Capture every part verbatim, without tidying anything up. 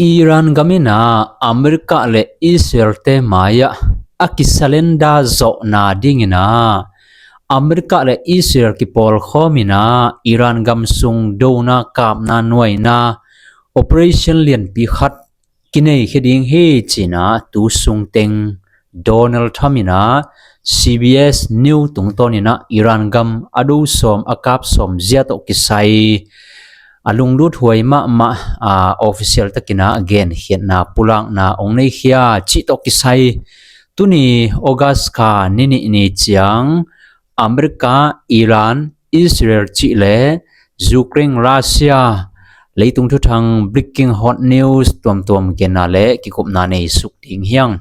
Iran gam in ah America le Israel te mai-ah a kisalenda zawhna dingin ah America le Israel kipawlkhawm in ah Iran gam sung dona kapna nuaina operation lianpi khat kinei khia ding hi ci-in ah tu sungteng Donald Trump in ah C B S News tungtawn in ah Iran gam a do sawm a kap sawm zia tawh kisai a lunglut huai mahmah, a, official takin ah genkhiatna pulakna hong nei khia cih tawh kisai tuni August kha ni nih ni ciang America, Iran, Israel cih le Ukraine, Russia leitung thuthang breaking hot news tuamtuam genna le kikupna nei suk ding hi hang.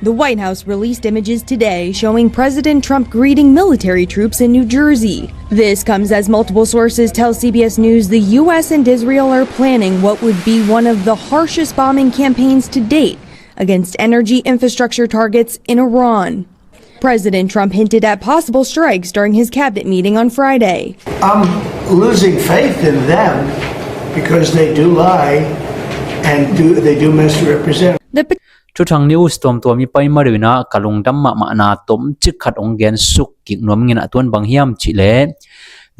The White House released images today showing President Trump greeting military troops in New Jersey. This comes as multiple sources tell C B S News the U S and Israel are planning what would be one of the harshest bombing campaigns to date against energy infrastructure targets in Iran. President Trump hinted at possible strikes during his cabinet meeting on Friday. I'm losing faith in them because they do lie and do, they do misrepresent. Thuthang news tuamtuam i pai ma deuh in ah ka lungdam mahmahna tomcik khat hong gen suk kik nuam ing. A tuan bang hiam cih le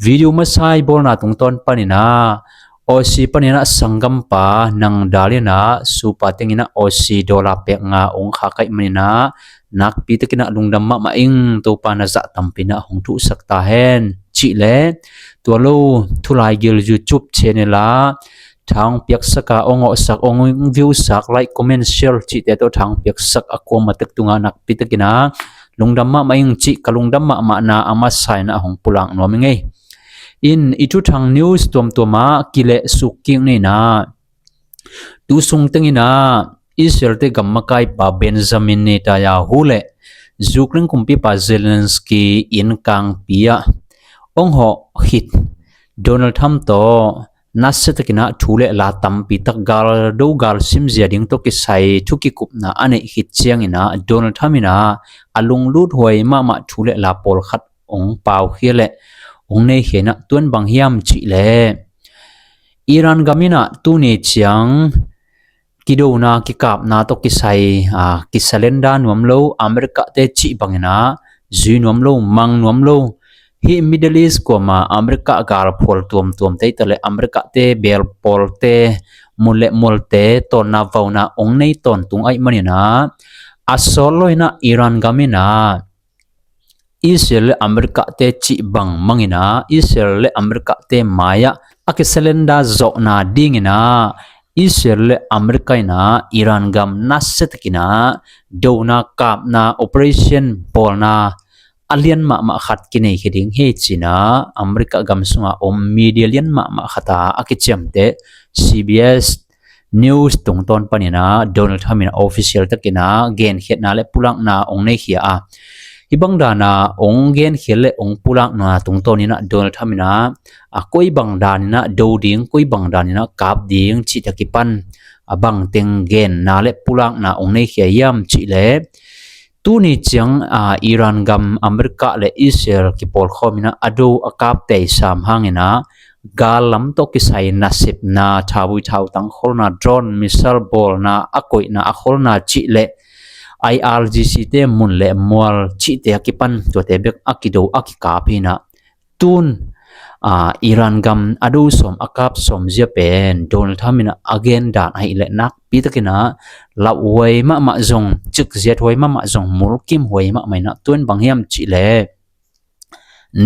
video masa i bawlna tungtawn panin ah Aussie panin ah sanggampa Nang Dal in ah supa teng in ah Aussie dollar pek nga hong khak ahih manin ah nakpi takin ah lungdam mahmah ing. Topa na zah tampi in ah hong thuhsak ta hen cih le tua lo thulaigil YouTube channel ah thang piaksak a hong awhsak hong viewsak like comment share cihte tawh thang piaksak a kuama tek tungah nakpi takin ah lungdam mahmah ing cih ka lungdam mahmahna a masa in ah hong pulak nuam ing ei. In i thuthang news tuamtuam ah kilehsuk kik ni in ah tu sungteng in ah Israel te gam makaipa Benjamin Netanyahu le Ukraine kumpipa Zelensky inn kangpi ah hong hawh khit Donald Trump tawh nasia takin ah thu le la tampi tak gal do gal simzia ding tawh kisai thu kikupna a neih khit ciangin ah Donald Trump in ah a lunglut huai mahmah thu le la pawlkhat hong pau khia le hong nei khia in ah tuan bang hiam cih le Iran gam in ah tuni ciang kidona kikapna tawh kisai, a, kisalenda nuam lo, America te cih bangin ah zui nuam lo, mang nuam lo. Hih Middle East kuama America galphual tuamtuam te i ta le America te belpawl te mun le mual te tawnna vauna hong nei tawntung ahih manin ah a sawt lo in ah Iran gam in ah Israel le America te cih bang mangin ah Israel le America te mai-ah a kisalenda zawhna dingin ah Israel le America in ah Iran gam nasia takin ah dona kapna operation bawlna a lian mahmah khat kinei khia ding hi ci-in ah America gam sunga om media lian mahmah khat a a kiciamteh C B S News tungtawn panin ah Donald Trump in official takin ah genkhiatna le pulakna hong nei khia a, hih bang dan a hong genkhiat le hong pulakna tungtawn in ah Donald Trump in ah a koi bang dan in ah do ding, koi bang dan in ah kap ding cihte a kipan a bangteng genna le pulakna hong nei khia hiam cih le tuni ciang, a, Iran gam America le Israel kipawlkhawm in ah a do a kap teisam hangin ah gal lam tawh kisai nasepna, thavui thautang kholna, drone missile bawlna, a koihna a kholna cih le I R G C te mun le mual cihte a kipan tuate bek a kido a kikap hi in ah tun, a, Iran gam a do sawm a kap sawm zia pen Donald Trump in ah a gen dan ahih le nakpi takin ah lauh huai mahmah zong, cikziat huai mahmah zong, mulkim huai mahmah in ah tuan bang hiam cih le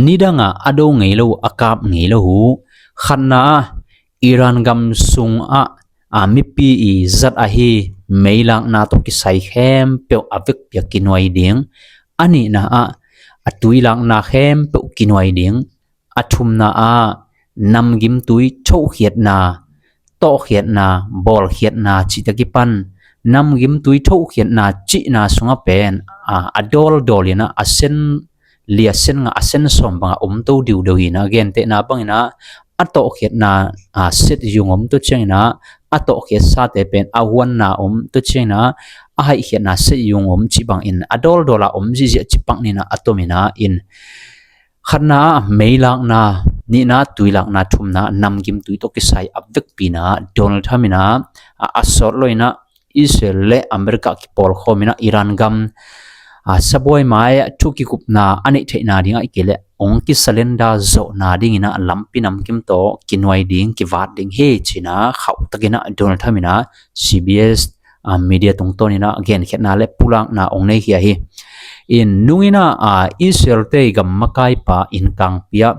nidang ah a do ngei lo, a kap ngei lo uh. Khatna ah Iran gam sung ah, a, mipi i zat ahi meilakna tawh kisai khempeuh a vekpi a kinuai ding, a nihna ah a tuilakna khempeuh kinuai ding, a thumna ah namgimtui thokhiatna, tawhkhiatna, bawlkhiatna cihte a kipan namgimtui thokhiatna cihna sungah pen, a, a dawldawl in ah a sen li, a sen nga, a sen sawm bangah om to diudiu hi in ah gentehna bangin ah a tawhkhiatna, a, set yung om tua ciangin ah a tawhkhiatsate pen a huanna om tua ciangin ah a haihkhiatna set yung om cih bangin a dawldawl a om zihziah cih pak ni in ah a tom in ah in Khatna ah meilakna, nihna tuilakna, thumna namgimtui tawh kisai a vekpi-in ah Donald Trump in ah a, a sawt lo-in ah Israel le America kipawlkhawm in ah Iran gam a, sabuai mai ah thu kikupna a neih theihna ding ahih kei leh hong kisalenda zawhna dingin ah lampi namkim tawh kinuai ding, kivat ding hi ci-in ah khauhtakin ah Donald Trump in ah C B S a, media tungtawnin ah genkhiatna le pulakna hong neikhia hi. In nung in ah a, Israel-te gam makaipa innkangpi ah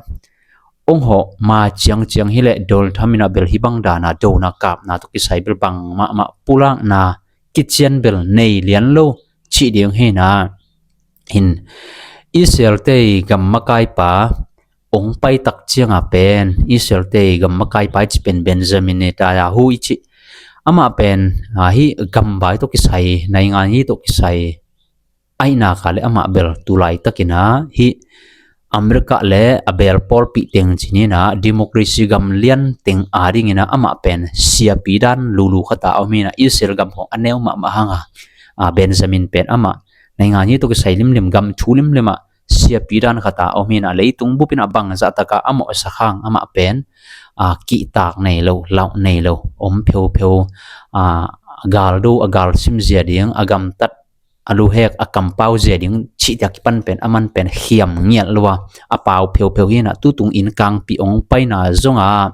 hong hawh ma ciangciang hi leh Donald Trump in ah bel hih bang dan a dona kapna tawh kisai bel bang mahmah pulakna kician bel nei lian lo cih ding hi-in ah, in Israel-te gam makaipa hong pai tak ciang a pen Israel-te gam makaipa i cih pen Benjamin Netanyahu i cih, amah pen a, hih gamvai tawh kisai, naingan hi tawh kisai ahih nak leh amah bel tu laitakin ah hih America le a beel pawlpih teng ci-in ah democracy gam lian teng adingin ah amah pen siapi dan lulu khat a om hi-in ah, Israel gam khawng a neu mahmah hang a, a, Benjamin pen amah naingan hi tawh kisai limlim, gam thu limlim ah siapi dan khat a om hi-in ah, leitung bup in ah bangzah tak a a mawhsak hang amah pen a, kihtak nei lo, lauh nei lo, om pheupheu, a, galdo a galsim zia ding, a gamtat a luhek a kampau zia ding cihte a kipan pen aman pen khiam ngiat lo a, a pau pheupheu hi-in ah tutung innkangpi hong paina zong ah,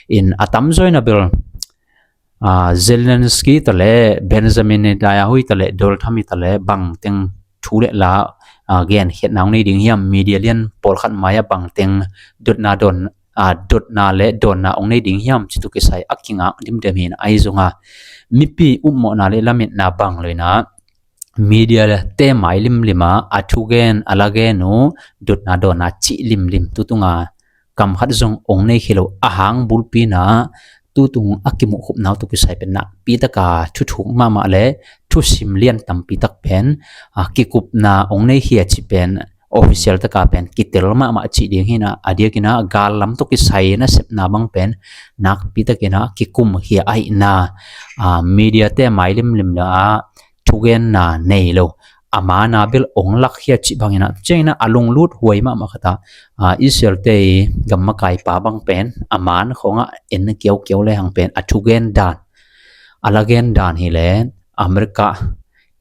in a tamzaw in ah bel a, Zelensky ta le Benjamin Netanyahu ta le Donald Trump ta le bangteng thu le la a, genkhiatna hong nei ding hiam, media lian pawlkhat mai ah bangteng dotna dawn a, dotna le dawnna hong nei ding hiam cih tawh kisai a kingak dimdem hi-in ah, ahi zong ah mipi upmawhna le lametna bang lo-in ah media-te mai limlim ah a thugen a lagen uh, dotna dawnna cih limlim tutung a kam khat zong hong neikhia lo, a hang bulpi-in ah tutung a kimuhkhupna uh tawh kisai pen nakpi tak a thuthuk mahmah le thusim lian tampi tak pen a, kikupna hong neikhia cih pen official tak a pen kitel mahmah cih ding hi-in ah, a diakin ah gal lam tawh kisai nasepna bang pen nakpi takin ah kikumkhia ahihna, a, media-te mai limlim la ah thugenna nei lo, a mana bel hong lakkhia cih bangin ah, ciangin ah a lunglut huai mahmah khat ah, a, Israel-te gam makaipa bang pen a man khawng ah en kiaukiau le hang pen a thugen dan, a lagen dan hi leh America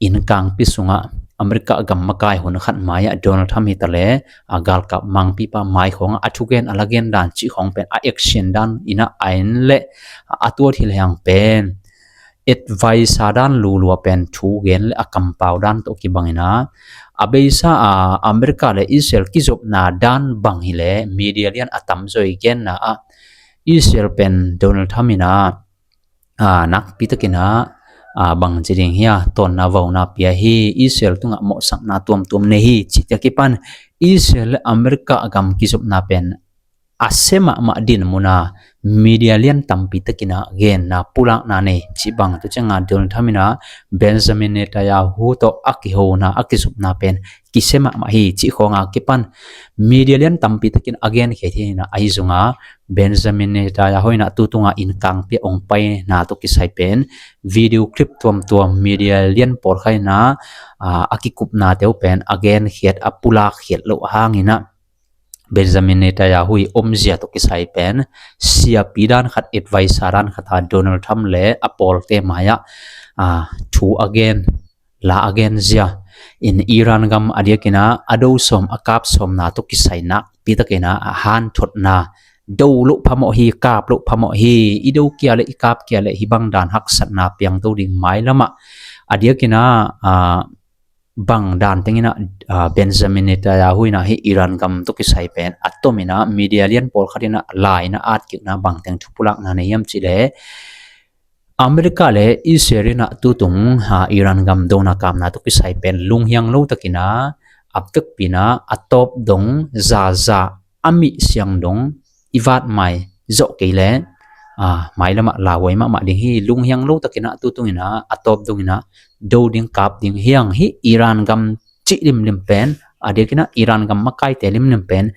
innkangpi sungah, America gam makai hun khat mai ah Donald Trump hi ta le a, galkap mangpipa mai khawng ah a thugen a lagen dan cih khawng pen a action dan in ah a en le a tuat hi le hang pen advisor dan lulu a pen thugen le a kampau dan tawh kibangin ah, a beisa a America le Israel kizopna dan bang hi leh media lian a tamzaw i genna ah Israel pen Donald Trump in ah a, nakpi takin ah, a, bang ci ding hiam, tawnna vauna pia hi, Israel tungah mawhsakna tuamtuam nei hi cihte a kipan Israel le America gam kizopna pen a sia mahmah dinmun ah media lian tampi takin ah genna pulakna nei cih bang, tu ciang a Donald Trump in ah Benjamin Netanyahu tawh a kihona, a kizopna pen kisia mahmah hi cih khawng a kipan media lian tampi takin a genkhiat hi-in ah, ahi zong ah Benjamin Netanyahu in ah tutung a innkangpi a hong paina tawh kisai pen video clip tuamtuam media lian pawlkhat in ah, a, a kikupnate uh pen a genkhiat, a pulakkhiat loh hangin ah Benjamin Netanyahu i omzia tawh kisai pen siapi dan khat, advisor dan khat a Donald Trump le a pawlte mai ah, a, thu a gen, la a gen zia in Iran gam a diakin ah a do sawm, a kap sawmna tawh kisai nakpi takin ah a hanthotna, do loh phamawh hi, kap loh phamawh hi, i do kia le i kap kia le hih bang dan haksatna piang to ding mailam ah, a diakin ah, a, bang dan tengin ah, a, Benjamin Netanyahu in ah hih Iran gam tawh kisai pen a tomin ah media lian pawlkhat in ah la in ah atkikna bangteng thupulakna nei hiam cih leh America le Israel in ah tutung, a, Iran gam dona kapna tawh kisai pen lunghiang lo takin ah, a vekpi-in ah a tawp dong zaza, a mih siang dong i vat mai zawh kei leh, a, mailam ah lauhuai mahmah ding hi. Lunghiang lo takin ah tutung in ah a tawp dong in ah do ding, kap ding hi hang. Hih Iran gam cih limlim pen, a diakin ah Iran gam makaite limlim pen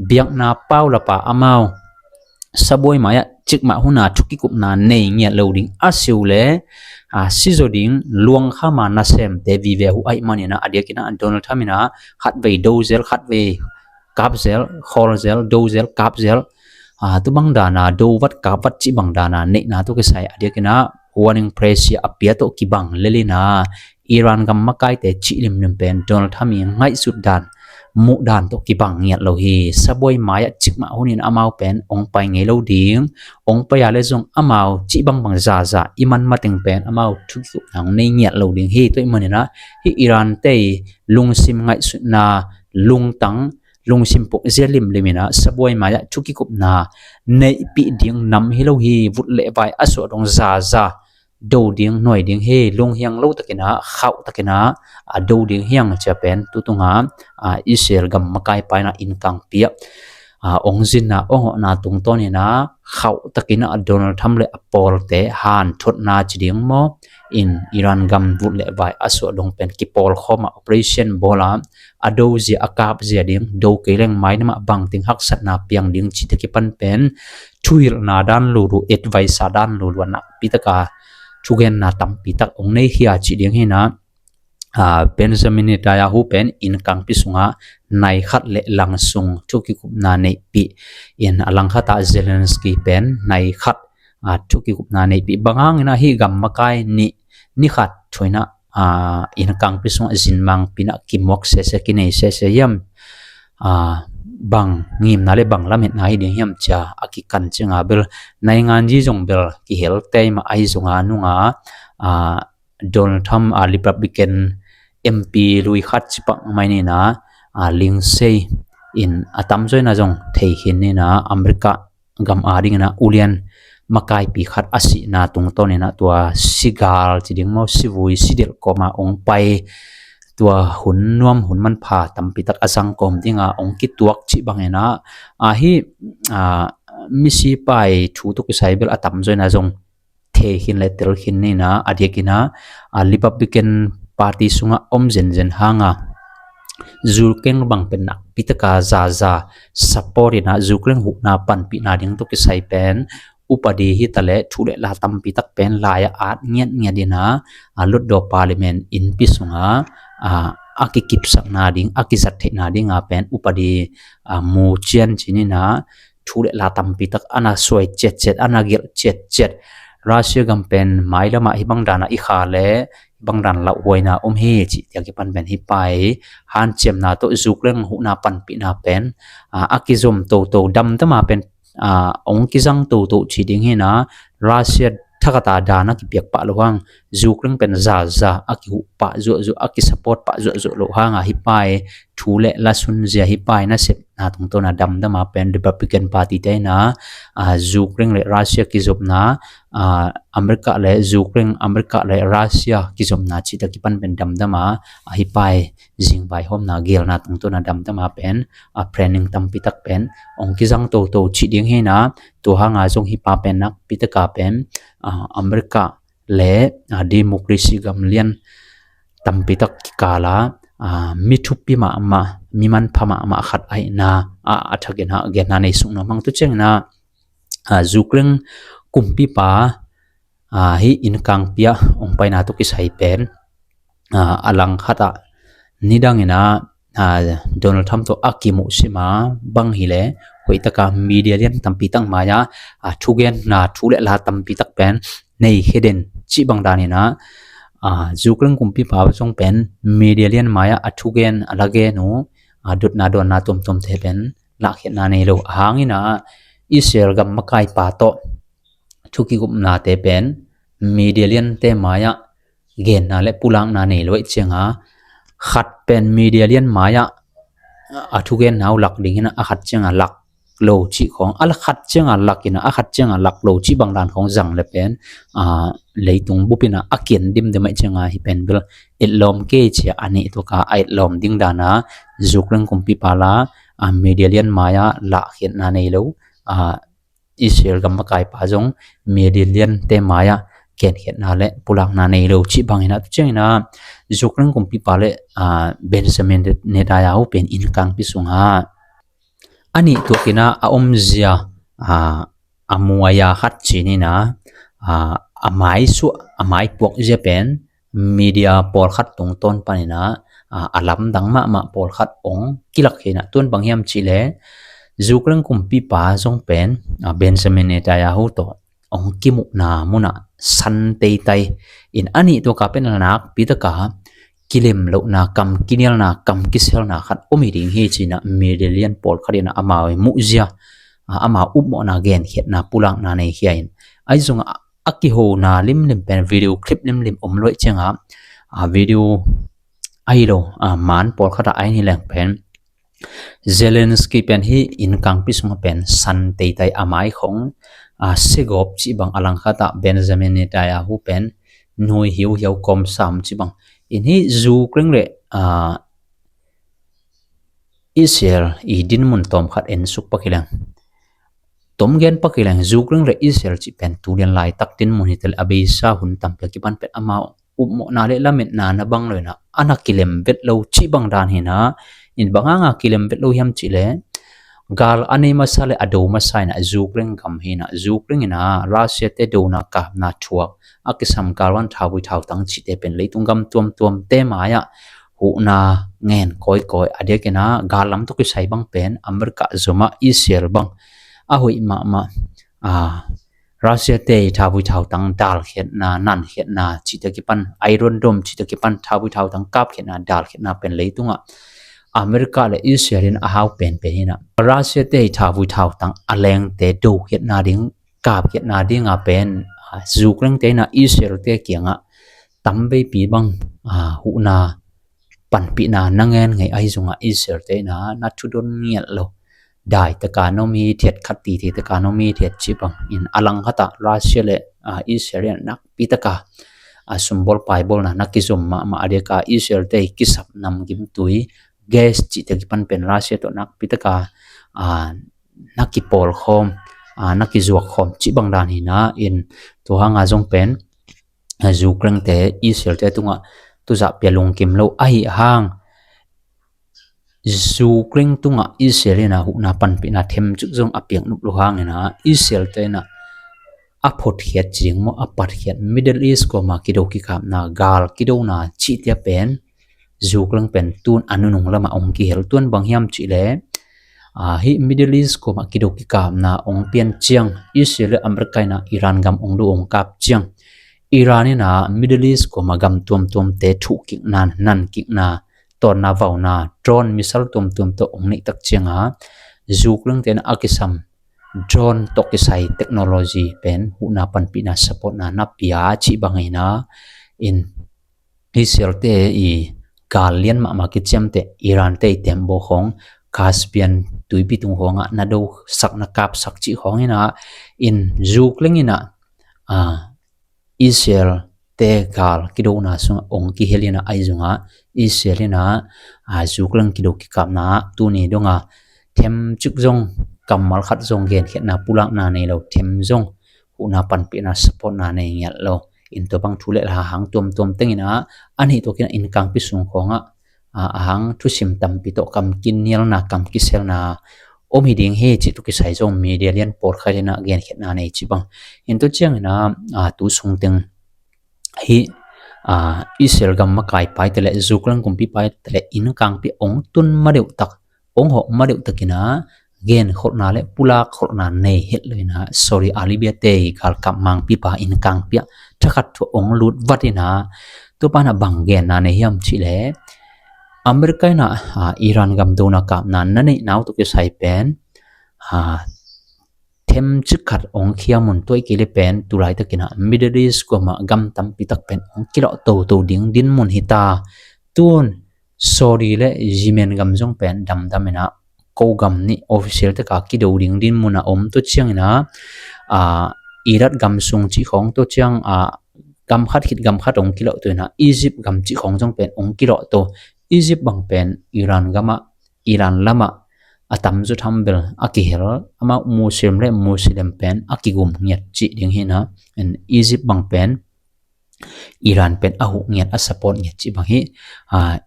biakna paulap a amau sabuai mai ah cikmah hun a thu kikupna nei ngiat lo ding a si uh leh, a, si zaw ding luang kham a nasemte vive uh ahih manin ah, a diakin ah Donald Trump in ah khatvei do zel, khatvei kap zel, khawl zel, do zel, kap zel, a, tu bang dana do vat kap vat cih bang dana neihna tawh kisai a diakin ah warning press a pia tawh kibang lel in ah Iran gam makaite cih limlim pen Donald Trump i ngaihsut dan, muh dan tawh kibang ngiat lo hi. Sabuai mai-ah cikmah hunin amau pen ong pai ngei lo ding, ong pai a le zong amau cih bangbang zaza i man mateng pen amau thukikupna ong nei ngiat lo ding hi. Tua i manin ah hih Iran te i lungsim ngaihsutna, lungtang, lungsim pukzia limlim in ah sabuai mai-ah thukikupna neihpih ding nam hi lo hi. Vut le vai a suah dong zaza do ding, nuai ding hi. Lunghiang lo takin ah, khauh takin ah a do ding hi hang cia pen tutung ah, a, Israel gam makaipa in ah innkangpi ah, a, ong zinna, ong hawhna tungtawn in ah khauh takin ah Donald Trump le a pawlte hanthotna ci ding maw, in Iran gam vut le vai a suah dong pen kipawlkhawm ah operation bawl ah a do zia, a kap zia ding, do kei leng mai namah bangteng haksatna piang ding cihte kipan pen thuhilhna dan lulu, advice dan lulu a nakpi taka thugenna tampi tak ong nei khia cih ding hi in ah, a, Benjamin Netanyahu pen innkangpi sungah nai khat le lang sung thukikupna neihpih in, a lang khatah Zelensky pen nai khat, a, thukikupna neihpih. Bang hangin ah hih gam makai nih, ni khat thu in ah, a, innkangpi sungah zinmangpi in ah kimuak sese, kinei sese hiam? A, bang ngimna le bang lametna hi ding hiam cia a kikan cianga bel naingan zi zong bel kihel tei mah ahi zonga nunga, a, Donald Trump, a, Republican M P lui khat cipah mai nina, a, Lindsey in a tamzaw in ah zong thei khin nina, America gam a dingin ah ulian makaipi khat a sihna tungtawn in ah tua sigal ci ding maw, sivui, sidelh kawma ong pai, tua hun nuam, hun manpha tampi tak a zang kawm dinga ong kituak cih bangin ah, a, hih, a, misipa i thu tawh kisai bel a tamzaw in ah zong thei khin le tel khin nina, a diakin ah, a, Republican Party sungah om zenzen hanga Ukraine bang pen nakpi taka zaza support in ah Ukraine huhna panpihna ding tawh kisai pen upadi hi ta le thu le la tampi tak pen lai-ah at ngiatngiat in ah, a, Hlutdaw Parliament innpi sunga, a, a kikipsakna ding, a kizat theihna dinga pen upadi, a, mu cian ci nina, thu le la tampi tak a na suai ciatciat, a na gelh ciatciat. Russia gam pen mailamah hih bang dana i kha le hih bang dan lauhuaina om hi cih tia kipan pen hih pa i hanciamna tawh Ukraine huhna panpihna pen, a, a kizom toto, damdama pen, a, ong kizang toto cih ding hi in ah, Russia thakata dan a kipiak pah loh hang, Ukraine pen zaza a kihuh pah zuahzuah, a kisupport pah zuahzuah loh hanga hih pa i thu le la sunzia, hih pa i nasepna tungtawna damdama pen Republican Party te in ah, a, Ukraine le Russia kizopna, a, America le Ukraine, America le Russia kizopna cihta kipan pen damdama, a, hih pa i zingvaihawmna gelna tungtawna damdama pen, a, planning tampi tak pen ong kizang toto cih ding hi in ah, tua hanga zong hih pa pen nakpi taka pen, a, America le, a, democracy gam lian tampi tak kikala, a, mi thupi mahmah, mi manpha mahmah khat ahihna, a, a thakin ah genna nei suk nuam hang. Tu ciangin ah, a, Ukraine kumpipa, a, hih innkangpi ah ong paina tawh kisai pen, a, a lang khatah nidangin ah, a, Donald Trump tawh a kimuhsima bang hileh hoihtaka media lian tampi tak mai-ah, a, thugenna, thu le la tampi tak pen nei khia den cih bang danin ah, a, Ukraine kumpipa zong pen media lian mai-ah a thugen, a lagen uh, a, dotna dawnna tuamtuamte pen lahkhiatna nei lo. A hangin ah Israel gam makaipa tawh thu kikupnate pen media liante mai-ah genna le pulakna nei lo ahih cianga, khat pen media lian mai-ah a thugenna uh lak dingin ah, a khat cianga lak lo cih khawng, a khat cianga lak in ah, a khat cianga lak lo cih bang dan khawng zang le pen, a, leitung bupin ah a kian dimdim ahih cianga hih pen bel etlawm kei cia a nih tuaka a etlawm ding dana Ukraine kumpipa la, a, media lian mai-ah lahkhiatna nei lo, a, Israel gam makaipa zong media liante mai-ah genkhiatna le pulakna nei lo cih bangin ah, tu ciangin ah Ukraine kumpipa le, a, Benjamin Netanyahu pen innkangpi sungah a nih tuakin ah a omzia, a, a muaia khat ci nina, a, a maisuah, a maipuak zia pen media pawlkhat tungtawn panin ah, a, a lamdang mahmah pawlkhat ong kilak hi in ah, tuan bang hiam cih leh Ukraine kumpipa zong pen, a, Benjamin Netanyahu tawh ong kimuhna munah san taitai in, a nih tuaka pen a nakpi taka kilem lohna, kam kinialna, kam kiselna khat om hi ding hi ci in ah media lian pawlkhat in ah amau muhzia, a, amau upmawhna genkhiatna pulakna nei khia in, ahi zongah a kihona limlim pen video clip limlim om luai ciangah, a, video ahi lo, a, maan pawlkhat ah a hi leng pen Zelensky pen hih innkangpi sungah pen san taitai, a mai khong, a, segawp cih bang, a langkhat ah Benjamin Netanyahu pen nui hiuhiau kawm sam cih bang. In hih Ukraine le, a, Israel i dinmun tawmkhat en suk pak hi leng, tom gen pak hi leng, Ukraine le Israel cih pen tulian laitak dinmun hi ta leh a beisa hun tampi a kipan pen amau upmawhna le lametna na bang lo in ah, a na kilem vet lo cih bang dan hi in ah, in bang hanga kilem vet lo hiam cih leh, gal a nei masa le a do masa in ah Ukraine gam hi in ah, Ukraine in ah Russia te dona kapna thuak, a kisam galvan thauvui thautang cihte pen leitung gam tuamtuamte mai-ah huhna ngen kawikawi, a diakin ah gal lam tawh kisai bang pen America zomah Israel bang a hoih mahmah, a, Russia te i thauvui thautang dalkhiatna, nankhiatna cihte kipan, Iron Dome cihte kipan, thauvui thautang kapkhiatna, dalkhiatna pen leitungah America le Israel in a hau penpen hi in ah, Russia te i thauvui thautang a lengte dokhiatna ding, kapkhiatna dinga pen, a, Ukraine te in ah Israel te kiangah tamveipi bang, a, huhna panpihna na ngen ngei ahi zongah Israel te in ah na thudon ngiat lo. Dai taka na om hithiat, khat titi taka na om hithiat cih bang in, a langkhat ah Russia le, a, Israel in ah nakpi taka, a, sumbawl paibawlna na kizom mahmah, a diaka Israel te i kisap namgimtui, gas cihte kipan pen Russia tawh nakpi taka, a, na kipawlkhawm, a, na kizuakkhawm cih bang dan hi in ah, in tua hanga zong pen, a, Ukraine te Israel te tungah tuzah pia lungkim lo ahi hang, Ukraine tungah Israel in ah huhna panpihna themcik zong a piak nop lo hangin ah, Israel te in ah a photkhiat cing maw, a patkhiat Middle East kuama kido kikapna, gal kidona cihte pen Ukraine pen tun a nunung lamah ong kihel. Tuan bang hiam cih leh, a, hih Middle East kuama kido kikapna ong pian ciang, Israel le America in ah Iran gam ong do ong kap ciang, Iran in ah Middle East kuama gam tuamtuamte thuhkikna, nankikna, tawnna, vauna, drone, missile tuamtuam tawh ong neih tak ciangah, Ukraine te in ah a kisam drone tawh kisai technology pen huhna panpihna, supportna na pia cih bang hi in ah, in Israel te i gal lian mahmah kiciamteh, Iran te i tembaw khawng, Caspian tuipi tung khawngah na dosak, na kapsak cih khawng hi in ah, in Ukraine in ah, a, Israel te gal kidona sungah ong kihel in ah, ahi zongah Israel in ah, a, Ukraine kido kikapna tuni donga themcik zong kammal khat zong genkhiatna pulakna nei lo, them zong huhna panpihna, supportna nei ngiat lo. In tua bang thu le la hang tuamtuam teng in ah, a nih tuakin ah innkangpi sung khawngah, a, a hang thusim tampi tawh kam kinialna, kam kiselna om hi ding hi cih tawh kisai zong media lian pawlkhat in ah genkhiatna nei cih bang. In tua ciangin ah, a, tu sung teng hih, a, Israel gam makaipa hi ta leh, Ukraine kumpipa hi ta leh, innkangpi ong tun madeuh tak, ong hawh madeuh takin ah genkholhna le pulakkholhna nei het lo in ah, Saudi Arabia te i galkap mangpipa innkangpi ah thakhat thu ong lut vat in ah, tua pan ah bang genna nei hiam cih leh, America in ah, a, Iran gam dona kapna na neihna uh tawh kisai pen, a, themcik khat ong khiam un, tua i kei le pen tu laitakin ah Middle East kuama gam tampi tak pen ong kilawh toto ding dinmun hi ta. Tun Saudi le Yemen gam zong pen damdam in ah, ko gam nih official taka kido ding dinmun ah om. Tua ciangin ah, a, Iraq gam sung cih khawng, tua ciang, a, gam khat khit gam khat ong kilawhto in ah, Egypt gam cih khawng zong pen ong kilawhto. Egypt bang pen Iran gamah, Iran lamah a tamzaw tham bel a kihel, amau Muslim le Muslim pen a kigum ngiat cih ding hi in ah, in Egypt bang pen Iran pen a huh ngiat, a support ngiat cih bang hi. A,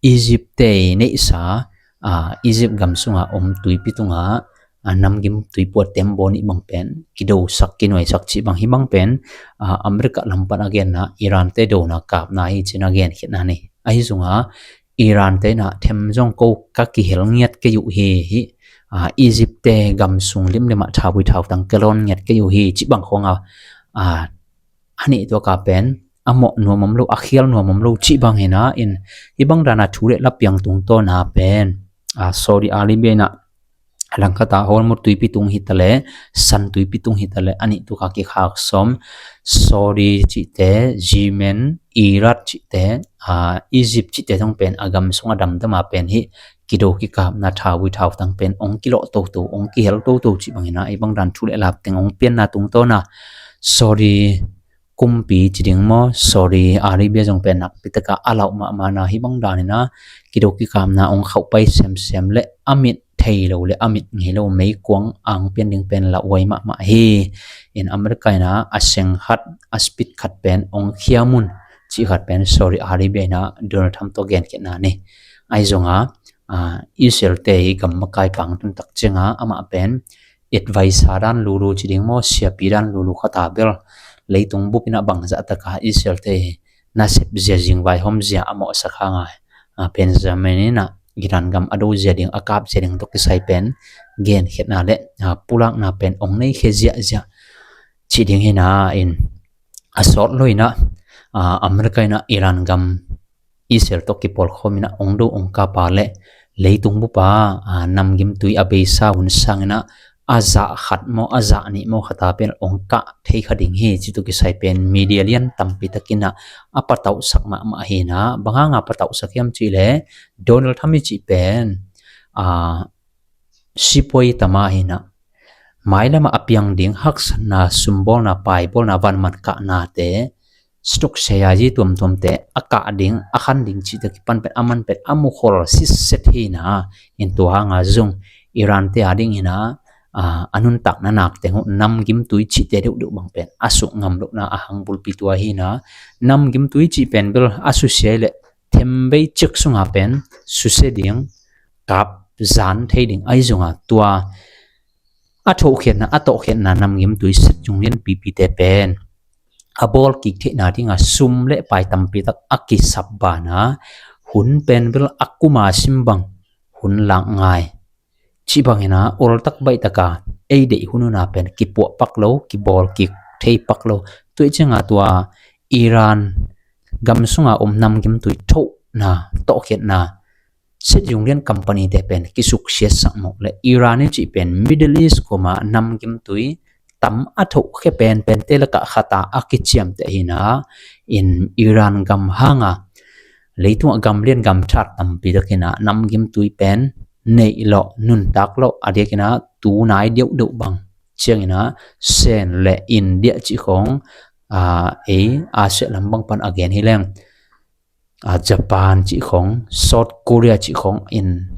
Egypt te i neihsa, a, Egypt gam sunga om tuipi tunga, a, namgim tuipuat tembaw nih bang pen kidosak, kinuaisak cih bang hi. Bang pen, a, America lam pan a genna Iran te dona kapna hi ci-in a genkhiatna nei. Ahi zongah Iran te inah them zong ko ka kihel ngiat kei uh hi, hi, a, Egypt te gam sung limlim ah thauvui thautang ka lawn ngiat kei uh hi, cih bang khawng a, a, a nih tuaka pen a mawh nuam om lo, a khial nuam om lo cih bang hi na in, hih bang dana thu le la piang tungtawna pen, a, Saudi Arabia inah langkhat ah Hormuz tuipi tung hi ta leh, San tuipi tung hi ta leh, a nih tuaka kikhak sawm, Saudi cihte, Yemen, Iraq cihte, a, Egypt cihte zong pen a gam sung a damdam a pen hih kido kikapna thauvui thautang pen ong kilawh toto, ong kihel toto cih bang hi na, hih bang dan thu le la teng ong pianna tungtawna Saudi kumpi ci ding maw, Saudi Arabia zong pen nakpi taka a lauh mahmah na, hih bang dan hi na, kido kikapna ong khauh pai semsem le a mit thei lo le a mit ngei lo meikuang ang pian ding pen lauhuai mahmah hi. In America inah a seng khat, a speed khat pen ong khiam un cih khat pen Saudi Arabia inah Donald Trump tawh genkhiatna ni. Ahi zonga, a, Israel te i gam makai pang tun tak cianga amah pen advisor dan lulu ci ding maw, siapi dan lulu khat a bel leitung bup inah bangzah taka Israel te nasep zia, zingvai hawm zia a mawhsak hanga, a, Benjamin inah Iran gam a do zia ding, a kap zia ding tawh kisai pen genkhiatna le, a, pulakna pen ong nei khia ziahziah cih ding hi na in, a sawt lo inah, a, America inah Iran gam Israel tawh kipawlkhawm inah ong do ong kap a le leitung bupa, a, namgimtui a beisa hun sang inah a zah khat maw, a zah nih maw khata pen ong kah thei kha ding hi, cih tawh kisai pen media lian tampi takin ah a patauhsak mahmah hi na. Bang hanga patauhsak hiam cih leh Donald Trump i cih pen, a, sipuai tama hi na. Mailamah a piang ding haksatna, sumbawlna, paibawlna, vanman kahnate, stock share zi tuamtuamte a kah ding, a khan ding cihte kipan pen a man pen a mukhol sitset hi na. In tua hanga zong Iran te a ding hi na, a, a nuntakna nak teng uh namgimtui cihte deuhdeuh bang pen a suk ngam lohna a hang bulpi tua hi na. Namgimtui cih pen bel a susia i leh thembei cik sunga pen susia ding, kap zan thei ding ahi zonga tua a thohkhiatna, a tawhkhiatna namgimtui set zung lianpipite pen a bawl kik theihna dinga sum le pai tampi tak a kisap bana hun pen bel a kuma sim bang hun lak ngai. Cih bangin a ultak baih taka ei deih hun una pen kipuah pak lo, kibawl kik thei pak lo. Tuih cianga tua Iran gam sunga om namgimtui thohna, tawhkhiatna, set zung lian company te pen kisuksiatsak mawh le Iran i cih pen Middle East kuma namgimtui tam a thohkhia penpente lakah khata a kiciamteh hi na. In Iran gam hanga leitungah gam lian gam that tampi tak hi na namgimtui pen neih lawh, nuntak lawh, a diakin a tunai deuhdeuh bang ciangin a Sen le India cih khawng, a, ei Asia lam bang pan a gen hi leng, a, Japan cih khawng, South Korea cih khawng in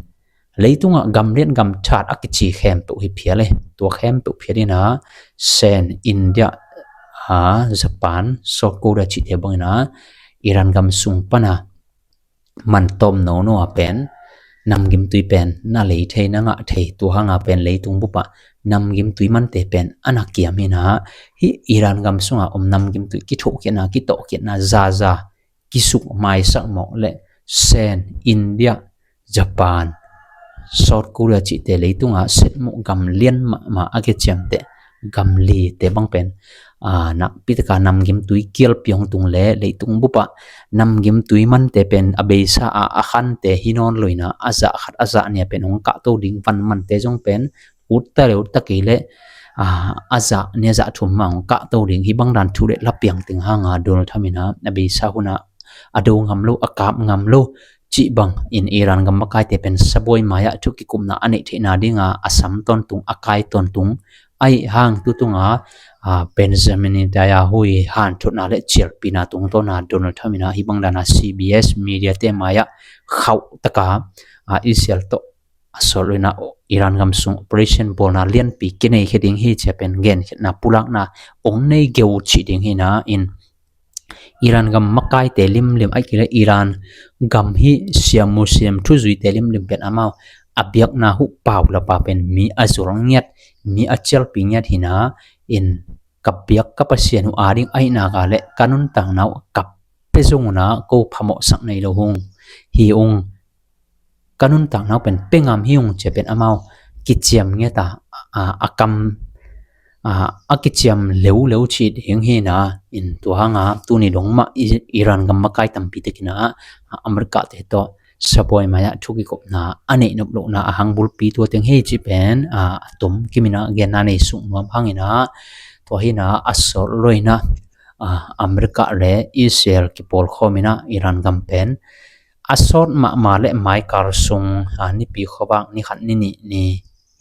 leitungah gam lian gam that a kici khempeuh hi phial e. Tua khempeuh phial in a Sen, India, a, Japan, South Korea cihte bangin a Iran gam sung pana man tawm nono a pen namgimtui pen na lei thei, na ngah thei. Tua hanga pen leitung bupah namgimtui mante pen a na kiam hi na. Hih Iran gam sunga om namgimtui kithohkhiatna, kitawhkhiatna zaza kisuk maisak mawh le Sen, India, Japan, South Korea cihte leitunga setmuh gam lian mahmah a kiciamteh gam lite bang pen, a, nakpi taka namgimtui kialpi hong tung le leitung bupah namgimtui mante pen a beisa a, a khante hi nawn lo in a, a zah khat a zah nih a pen hong kahto ding, van mante zong pen ut ta le ut ta kei le, a, a zah nih a zah thum mah hong kahto ding. Hih bang dan thu le la piang teng hanga Donald Trump in a, a beisa hun a a do ngam lo, a kap ngam lo cih bang in Iran gam makaite pen sabuai mai-ah thu kikupna a neih theihna dinga a sam tawntung, a kai tawntung. Ahi hang tutunga, a, Benjamin Netanyahu i hanthotna le cialpina tungtawna Donald Trump in a hih bang dana C B S media te mai-ah khauh taka, a, Israel tawh a sawt lo in a Iran gam sung operation bawlna lianpi kinei khia ding hi ci-a pen genkhiatna pulakna ong nei geu cih ding hi na. In Iran gam makaite limlim, ahih kei leh Iran gam hih Shia Muslim thuzuite limlim pen amau a biakna huh paulapa pen mi a zol ngiat, mi a cialpi ngiat hi na. In ka biak ka Pasian uh ading ahih nak leh ka nuntakna uh ka pia zong un a ko phamawhsak nei lo hung. hi ung, ka nuntakna uh pen pengam hi ung ci a pen amau kiciam ngiat a, a, a kam, a, a kiciam leuleu cih ding hi na. In tua hanga tuni dong mah I-, Iran gam makai tampi takin a, a, America te tawh sabuai mai-ah thu kikupna a neih nop lohna a hang bulpi tua teng hi cih pen, a, a tom kimin a genna nei suk nuam hangin a, tua hi na a sawt lo in a, a, America le Israel kipawlkhawm in a Iran gam pen a sawt mahmah le maikal sung, a, nipi khuavak ni khat ni nih ni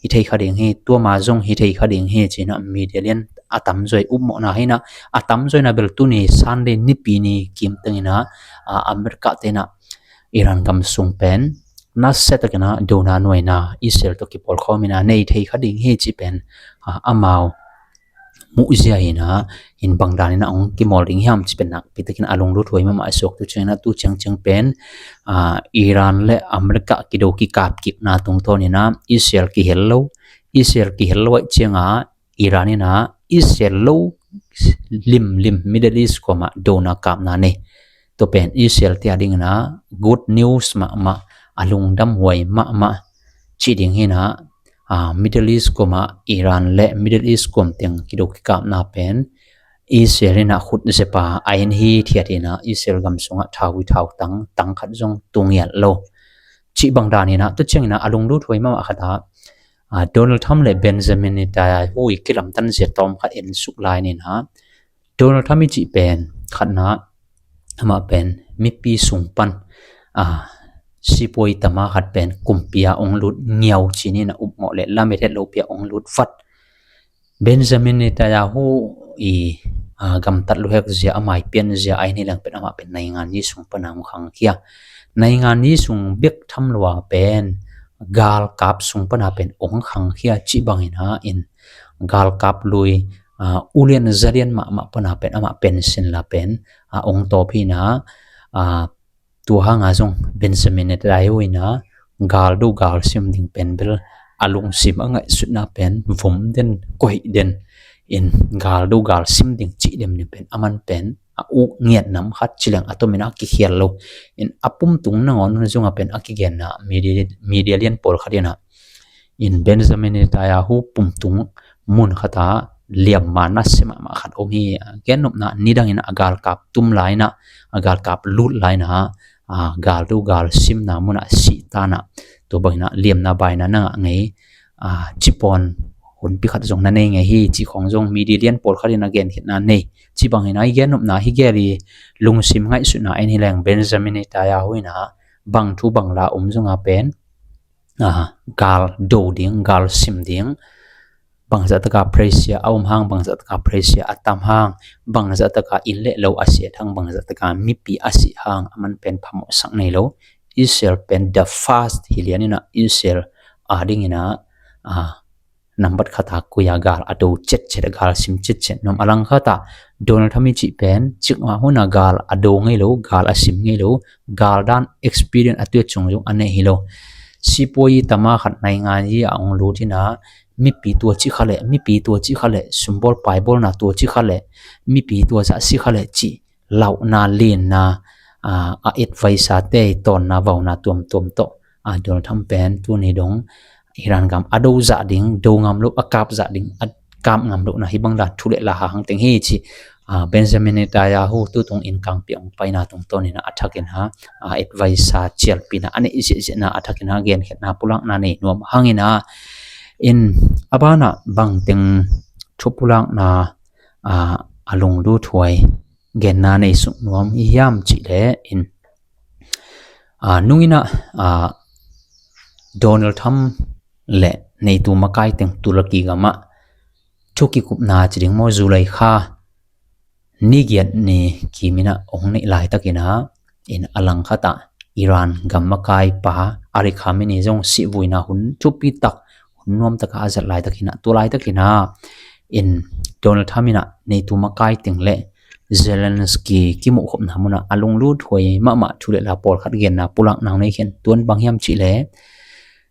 hi thei kha ding hi, tua ma zong hi thei kha ding hi ci-in a media lian a tamzaw i upmawhna hi na. A tamzaw in a bel tuni Sunday nipi ni kim tengin a, a, America te in a Iran gam sung pen nasia takin a dona nuaina Israel tawh kipawlkhawm in a nei thei kha ding hi cih pen, a, amau muhzia hi na. In bangdan in a hong kimawl ding hiam cih pen nakpi takin a lunglut huai mahmah a suak. Tu ciangin a tu ciangciang pen, a, Iran le America kido kikap kikna tungtawn in a Israel kihel lo, Israel kihel lo ahih ciang a Iran in a Israel lo limlim Middle East kuamah dona kapna nei. Tua pen Israel te a dingin a good news mahmah, a lungdam huai mahmah cih ding hi na. A, Middle East kuamah Iran le Middle East kuam teng kido kikapna pen Israel in a khut zep a, a en hithiat in a Israel gam sungah thau hi thau tang, tang khat zong tu ngiat lo cih bangdan in a, tu ciangin a a lunglut huai mahmah khat a, a, Donald Trump le Benjamin Netanyahu i kilamtan zia tawm khat en suk lai ni na. Donald Trump i cih pen khatna, amah pen mipi sung pan, a, sipuai tama khat pen kumpi a hong lut ngiau ci-in a upmawh le lamet het lopi a hong lut vat. Benjamin Netanyahu i, a, gamtat luhek zia, a maipian zia a hi ni leng pen amah pen naingan yi sung pana hong khangkhia. Naingan yi sung bek tham lua pen galkap sung pana pen hong khangkhia cih bangin a in galkap lui, a, ulian zalian mahmah pana pen amah pen sin la pen, a, hong tawp hi na, a, tua hanga zong Benjamin Netanyahu in a galdo galsim ding pen bel a lungsim a ngaihsutna pen vom den koih den in galdo galsim ding cih dem ni pen aman pen a uk ngiat nam khat ci leng a tomin a kikhial lo. In a pumtung nangawn hun zong a pen a kigenna media, media lian pawl khat in a in Benjamin Netanyahu pumtung mun khat a liamma nasia mahmah khat om hi. Gennopna nidangin a galkap tum lai in a, a galkap lut lai in a, a, galdo galsimna mun a sih ta in a, tua bangin a liamna baina na ngah ngei, a, cipawn hunpi khat zong na nei ngei hi cih khawng zong media lian pawl khat in a genkhiatna nei. Cih bangin a i gennopna hi gel i lungsim ngaihsutna en hi leng Benjamin Netanyahu in a bang thu bang la om zong a pen, a, gal do ding, gal sim ding, bangzah taka pressure a om hang, bangzah taka pressure a tam hang, bangzah taka inn le lo a siat hang, bangzah taka mipi a sih hang, aman pen phamawhsak nei lo. Israel pen the first hi lian in a Israel a dingin a, a, nambat khat a koi a gal a do cetcet, a gal sim cetcet nuam. A lang khat a Donald Trump i cih pen cikmah hun a gal a do ngei lo, gal a sim ngei lo, gal dan experience a tuat cung zong a nei hi lo. Sipuai tama khat naingan yi a hong lut in a mipi tua ci kha leh, mipi tua ci kha leh, sumbawl paibawlna tua ci kha leh, mipi tua zah si kha leh cih lauhna, linna, a, a adviser te tawnna, vauna tuamtuam tawh, a, Donald Trump pen tuni dong Iran gam a do zah ding, do ngam loh, a kap zah ding, a kap ngam lohna hi bang dan thu le la ha hang teng hi ci, a, Benjamin Netanyahu tutung in kangpi hong paina tungtawn in a thakin a, a, adviser cialpina a neih ziahziahna a thakin a genkhiatna pulakna nei nuam hangin a, in a banah bangteng thu pulakna, a, a lunglut huai genna nei suk nuam i hiam cih leh in, a, nungin a, a, Donald Trump le neitu makai teng Turkey gamah thu kikupna ci ding maw, July kha ni giat ni kimin a hong neih laitakin a, in a lang khat a Iran gam makai pa Ali Khamenei zong sihvuina hun thupi tak, hun nuam taka a zat laitakin a, tua laitakin a in Donald Trump in a neitu makai teng le Zelensky kimuhkhopna mun a a lunglut huai mahmah thu le la pawlkhat genna pulakna nei khin. Tuan bang hiam cih leh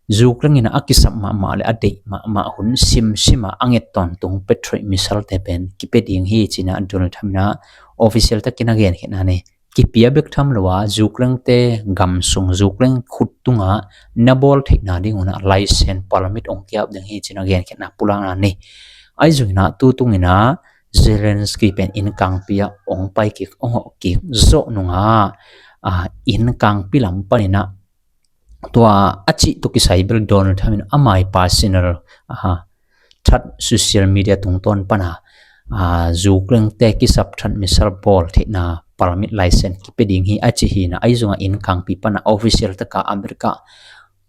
Ukraine in a a kisap mahmah le a deih mahmah hun simsim a a nget tawntung Patriot missile te pen kipia ding hi ci-in a Donald Trump in a official takin a genkhiatna nei. kipia bek tham lo a, Ukraine te gam sung, Ukraine khut tungah na bawl theihna ding un ah license permit ong kiap ding hi ci-in ah genkhiatna pulakna nei. Ahi zongin ah tu tungin ah Zelensky pen innkangpi ah ong pai kik, ong hawh kik zawh nung ah, a, innkangpi lam panin ah tua a cih tawh kisai bel Donald Trump in ama personal, a, that social media tungtawn pan a, a, Ukraine te kisap that missile bawl theihna permit license kipia ding hi a ci hi-in ah, ahi zongin ah innkangpi pan a official tak a America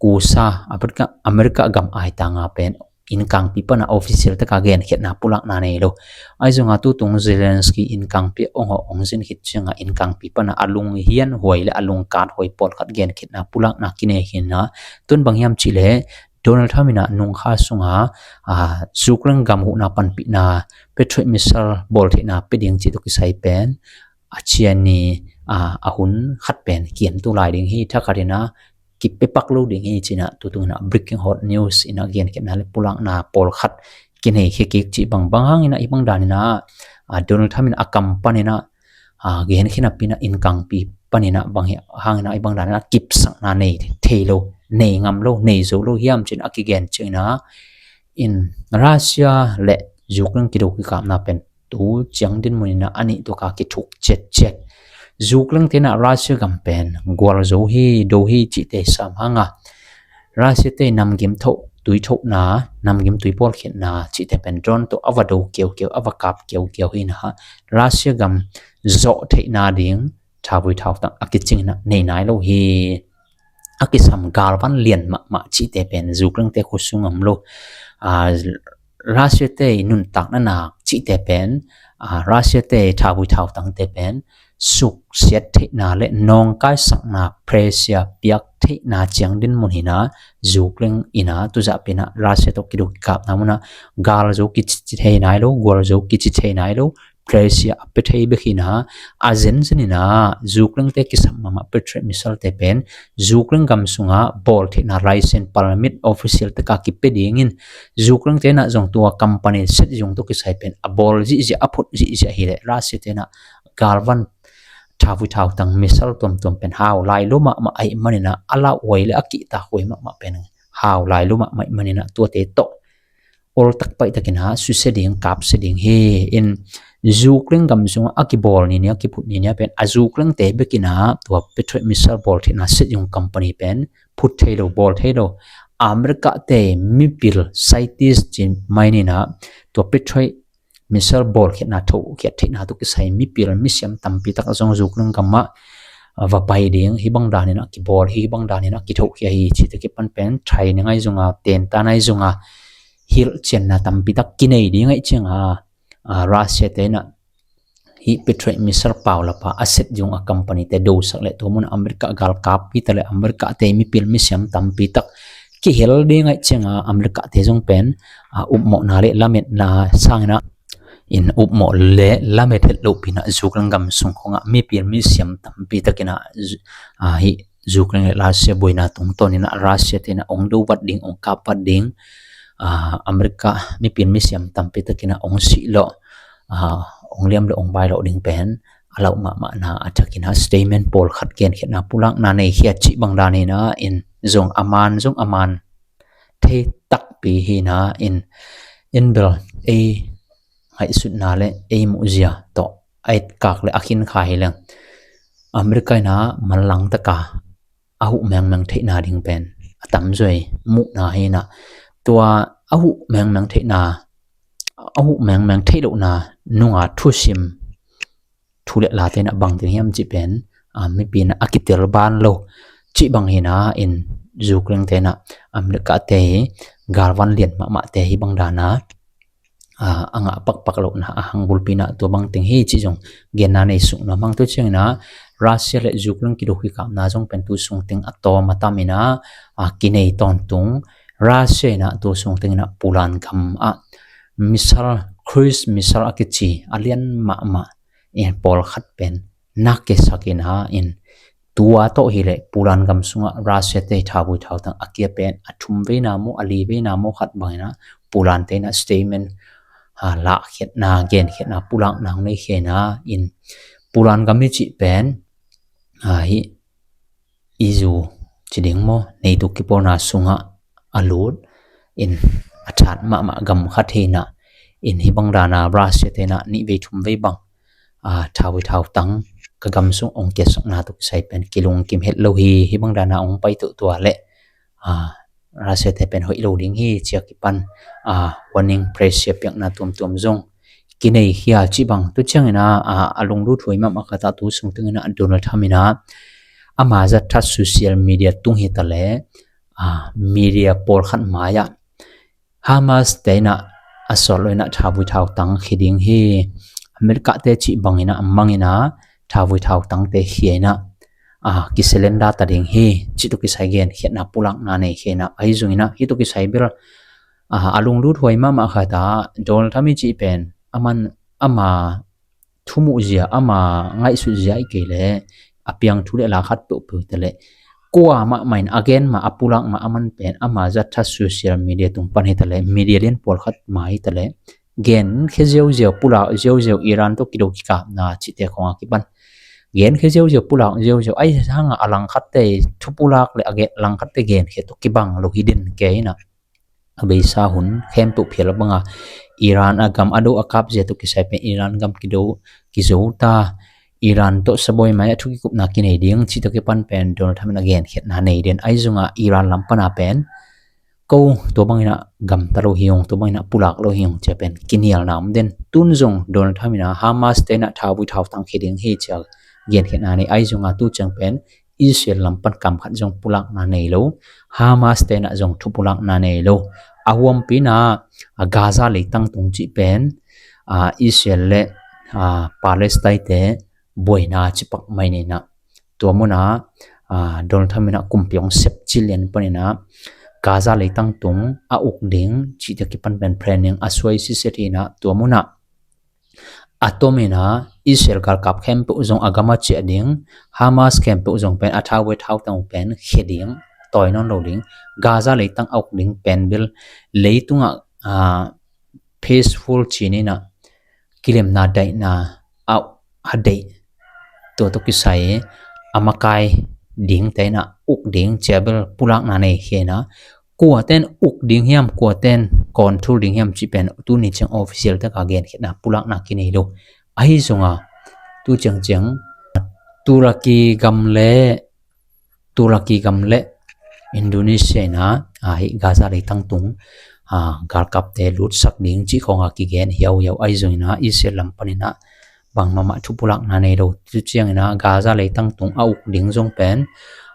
kusa, America, America gam aitang a pen innkangpi pan a official tak a genkhiatna pulakna nei lo. Ahi zongin ah tu tung Zelensky innkangpi ong hawh ong zin khit ciangin ah innkangpi pan a a lunghian huai leh a lungkat huai pawlkhat genkhiatna pulakna kinei hi-in ah, tun bang hiam cih leh Donald Trump in ah nung kha sungah, a, Ukraine gam huhna panpihna Patriot missile bawl theihna pia ding cih tawh kisai pen a ciang ni, a, a hun khat pen kiam tu lai ding hi, thakhat in ah kipia pak lo ding hi ci-in ah tu tungin ah breaking hot news in ah genkhiatna leh pulakna pawlkhat kinei khia kik cih bang. Bang hangin ah hih bang danin ah, a, Donald Trump in a kam panin ah, a, genkhiatna pi-in ah innkangpi panin ah bang hangin ah hih bang danin ah kipsakna nei thei lo, nei ngam lo, nei zo lo hiam ci-in a kigen ciangin ah, in Russia leh Ukraine kido kikapna pen tu ciang dinmun in ah a nih tuk a kithuk ciatciat. Ukraine te in ah Russia gam pen gualzo hi, do hi cihte sam hang a, Russia te namgim thoh, tui thohna, namgim tui pawlkhiatna cihte pen drone tawh a va do kiaukiau, a va kap kiaukiau hi-in ah, Russia gam zawh theihna ding thavui thautang a kicing in ah nei nai lo hi. A kisam galvan lian mahmah cihte pen Ukraine te khut sung om lo. A, Russia te nuntakna nak cihte pen, a, Russia te thavui thautangte pen suksiat theihna leh nawngkaisakna pressure piak theihna ciang dinmun hi-in ah, Ukraine in ah tuzah pen ah Russia tawh kido kikapna mun ah galzo kici thei nai lo, gualzo kici thei nai lo, pressure a pia thei bek hi-in ah, a zenzen in ah Ukraine te kisam mahmah Patriot missile te pen Ukraine gam sungah bawl theihna license permit official tak a kipia dingin, Ukraine te in ah zong tua company set zong tawh kisai pen a bawl zihziah, a phut zihziah hi leh Russia te in ah galvan thavui thautang missile tuamtuam pen hau lai lo mahmah ahih manin ah, a lauhuai leh a kihtakhuai mahmah pen hau lai lo mahmah ahih manin ah tuate tawh oltak paihtakin ah susia ding, kapsia ding hi. In Ukraine gam sungah a kibawl ni ni a, kiphut ni ni a pen a Ukraine te bek in ah tua Patriot missile bawl theihna set zong company pen phut thei lo, bawl thei lo. America te mipil scientist ci mai ni-in ah tua Patriot missile bawlkhiatna, thohkhiat theihna tawh kisai mipil misiam tampi tak zong Ukraine gamah, a, va pai ding, hih bang danin a kibawl hi, hih bang danin a kithohkhia hi cihte kipan pen training ahi zongin, tentan ahi zongin, hilhcianna tampi tak kinei ding ahih ciangin, a, Russia te in a hih Patriot missile paulap a set zong a company te dosak leh tua mun America galkap hi ta leh America te mipil misiam tampi tak kihel ding ahih ciangin America te zong pen, a, upmawhna leh lametna sangin a, in upmawh leh lamet het lohpi-in a Ukraine gam sung khawngah mipil misiam tampi takin a, a, hih Ukraine leh Russia buaina tungtawnin a Russia te in a ong do vat ding, ong kap vat ding, a, America mipil misiam tampi takin a ong sih lawh, a, ong liam lawh, ong bai lawh ding pen a lauh mahmahna a thakin a statement pawlkhat genkhiatna pulakna nei khia cih bang danin a, in zong a man, zong a man thei takpi hi-in a, in, in bel ei ngaihsutna leh ei muhzia tawh a etkak leh a khinkha hi leng America in a manlang takin a huh mengmeng theihna ding pen a tamzaw i muhna hi-in a, tua a huh mengmeng theihna, a huh mengmeng theih lohna nunga thusim, thu leh late in a bang ding hiam cih pen, a, mipi in a kitel ban lo cih bang hi-in a, in Ukraine te in a America te hi galvan lian mahmahte hih bang danin a, a, a ngah pakpak lohna a hang bulpi in a tua bang teng hi cih zong genna nei suk nuam hang. Tua ciangin a Russia leh Ukraine kidukikapna zong pen tu sung teng a tawm a tam in a, a, kinei tawntung. Russia in a tu sung teng in a Poland gam ah missile, cruise missile a kici a lian mahmah, in, pawlkhat pen na kisak in a, in, tua tawh hi leh Poland gam sungah Russia te thavui thautang a kia pen a thum veina maw, a li veina maw khat bangin a Poland te in a statement, a, lahkhiatna, genkhiatna pulakna nei khia in a, in, Poland gam i cih pen a, hih izu ci ding maw, neitu kipawlna sungah a lut in a that mahmah gam khat hi inah, in hih bang dana Russia te inah nih vei thum vei bang, a, thauvui thautang ka gam sung ong kiatsakna tawh kisai pen kilungkim het lo hi. Hih bang dana ong pai tuahtuah leh, a, Russia te pen hoih lo ding hi ci-a kipan, a, warning, pressure piakna tuamtuam zong kinei khia cih bang. Tu ciang inah, a, a lunglut huai mahmah khat ah tu sung teng inah Donald Trump inah ama zat that social media tung hi taleh, a, media pawlkhat mai-ah Hamas te inah a sawt lo inah thauvui thautang khia ding hi. America te cih bang inah mang inah thauvui thautang te khia inah, a, kisurrender ta ding hi cih tawh kisai genkhiatna pulakna nei khia inah, ahi zong inah hih tawh kisai bel, a, a lunglut huai mahmah khat ah Donald Trump i cih pen aman ama thumuh zia, ama ngaihsut zia i kei leh a piang thu le la khat peuhpeuh hi taleh, kua mahmah in a gen mah, a pulak mah, aman pen ama zat that social media tung pan hi taleh, media lian pawlkhat mai hi taleh, genkhia ziauziau, pulak ziauziau, Iran tawh kido kikapna cihte khawng a kipan genkhia ziauziau, pulak ziauziau, ahi hangah a langkhatte thu pulak le a gen, langkhatte genkhia tawh kibang lo hi den kei inah, a beisa hun khempeuh phial banga Iran a gam a do a kap zia tawh kisai pen Iran gam kido, kizo ta, Iran tawh sabawi mai-ah thu kikupna kinei ding cih tawh kipan pen Donald Trump in a genkhiatna nei den. Ahi zongah Iran lam pana pen ko tua bang inah gamta lo hi ung, tua bang inah pulak lo hi ung ci-a pen kinialna om den. Tun zong Donald Trump inah Hamas te inah thauvui thautang khia ding hi ci-a genkhiatna nei. Ahi zongah tu ciang pen Israel lam pan kam khat zong pulakna nei lo, Hamas te inah zong thu pulakna nei lo. A huampi inah, a, Gaza leitang tung cih pen, a, Israel le, a, Palestine te buaina cipak mai ni inah, tua munah, a, Donald Trump inah kumpi ong sep cil lian pan inah Gaza leitang tung a uk ding cih tawh kipan pen planning a suai siset hi inah, tua munah a tom inah Israel galkap khempeuh zong a gam ah ciah ding, Hamas khempeuh zong pen a thauvui thautang uh pen khia ding, tawi nawn lo ding, Gaza leitang a uk ding pen bel leitungah, a, peaceful ci-in inah kilemna daihna a, a deih, tua tawh kisai a makai dingte inah uk ding ci-a bel pulakna nei khia inah, kuate'n uk ding hiam, kuate'n control ding hiam cih pen tuni ciang official taka genkhiatna pulakna kinei lo. Ahi zongah tu ciangciang Turkey gam le, Turkey gam le Indonesia inah, a, hih Gaza leitang tung, a, galkapte lutsak ding cih khawng a kigen hiauhiau. Ahi zong inah Israel lam pan inah bang mahmah thu pulakna nei lo. Tu ciang inah Gaza leitang tung a uk ding zong pen,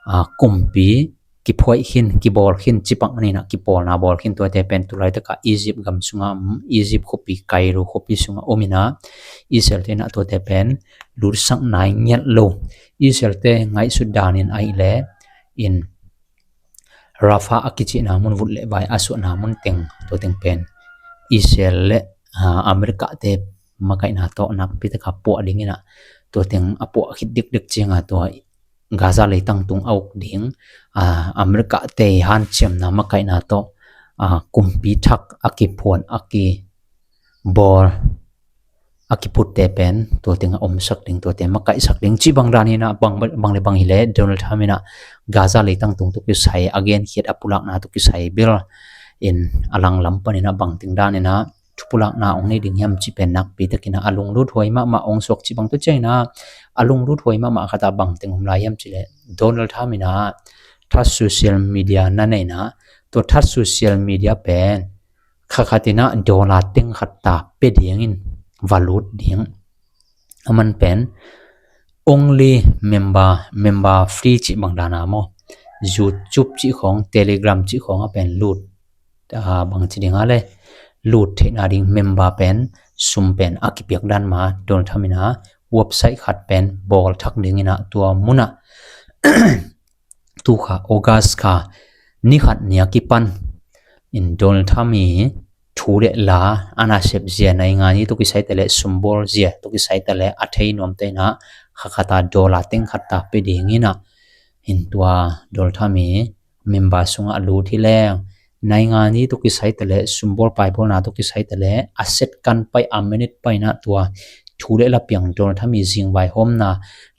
a, kumpi kiphuaih khin, kibawl khin, cipak ni inah kipawlna bawl khin, tuate pen tu laitakah Egypt gam sungah, um, Egypt khuapi, Cairo khuapi sungah om inah, Israel te inah tuate pen lutsak nai ngiat lo. Israel te ngaihsut dan in ahih leh in Rafah a kicihna mun, vut le vai a suahna mun teng, tua teng pen Israel le, a, America te makaihna tawh nakpi taka puah ding inah, tua teng a puah khit dikdik ciangah tua Gaza leitang tung a uk ding, a, America te hanciamna makaihna tawh, a, kumpi thak a kiphuan, a kibawl, a kiputte pen tua teng a omsak ding, tuate makaihsak ding cih bang dan inah, bang, bang le bang hi leh Donald Trump inah Gaza leitang tung tawh kisai a genkhiat, a pulakna tawh kisai bel in a langlam pan inah bangteng dan inah thu pulakna ong nei ding hiam cih pen nakpi tak inah a lunglut huai mahmah ong suak cih bang. Tu ciang inah a lunglut huai mahmah khat ah bangteng om lai hiam cih leh Donald Trump inah that social media na nei inah, tua that social media pen kha khat inah dollar teng khat ta pia dingin va lut ding. Aman pen only member, member free cih bang dana maw, YouTube cih khawng, Telegram cih khawng ah pen lut, a, bang ci ding a le, lut theihna ding member pen sum pen a kipiak dan mah Donald Trump inah website khat pen bawl thak ding inah, tua munah tu kha August kha ni khat ni a kipan in Donald Trump i thu le la a nasep zia, naingan i tawh kisai taleh, sumbawl zia tawh kisai taleh a thei nuamte inah kha khat ah dollar teng khat ta pia ding inah, in tua Donald Trump i member sungah a lut hi leng, naingan i tawh kisai taleh, sumbawl paibawlna tawh kisai taleh, a second pai, a minute pai inah tua thu le la piang Donald Trump i zingvai hawmna,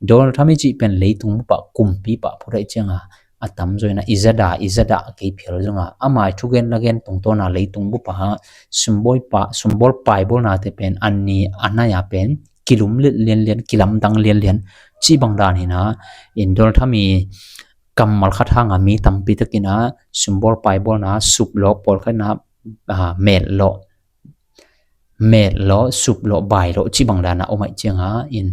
Donald Trump i cih pen leitung bup ah kumpipa phut ahih cianga a tamzaw in ah i zadah i zadah kei phial zong a, ama i thugen lagen tungtawn a leitung bup ah sumbawi pa, sumbawl paibawlnate pen a ni a nai a pen kilum lianlian, kilamdang lianlian cih bang dan hi in ah, in Donald Trump i kammal khat hang a mi tampi takin ah sumbawl paibawlna, suplawh, pawlkhat in ah, ah, metlawh, metlawh, suplawh, bailawh cih bang dan a om ahih cianga in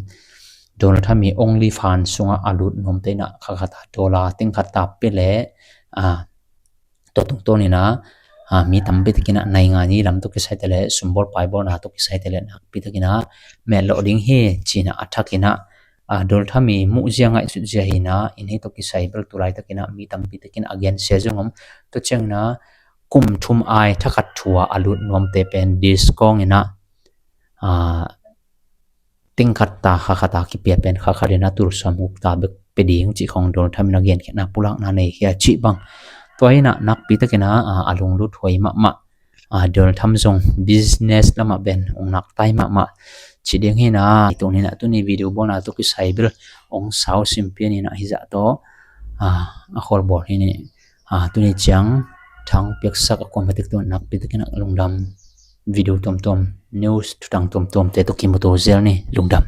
Donald Trump i OnlyFans sungah a lut nuamte in ah kha khat a dollar teng khat ta pia leh, ah, tua tungtawn in ah, ah, mi tampi takin ah naingan i lam tawh kisai te le sumbawl paibawlna tawh kisai te le nakpi takin ah metlawh ding hi ci in ah a thak in ah, ah, Donald Trump i muhzia ngaihsutzia hi in ah, in hih tawh kisai bel tu laitakin ah mi tampi takin a gensia zong om. Tua ciangin ah kum thum ai thakhat thu a a lut nuamte pen discount in ah, ah, teng khat ta kha khat a kipia pen kha khat in ah tul sawmguk ta bek pia ding cih khawng Donald Trump in a genkhiatna pulakna nei hi a cih bang. Tua hi in ah nakpi takin ah, ah, a lunglut huai mahmah. Ah, Donald Trump zong business lamah pen hong nak tai mahmah cih ding hi in ah, tuni in ah tuni video bawlna tawh kisai bel hong sau sim pian in ah hih zah tawh, ah, a khawlbawl hi in ah, tuni ciang thang piaksak a kuama tek tawh nakpi takin ah lungdam. Video tuamtuam, news thutang tuamtuamte tawh kimuto zel ni, lungdam.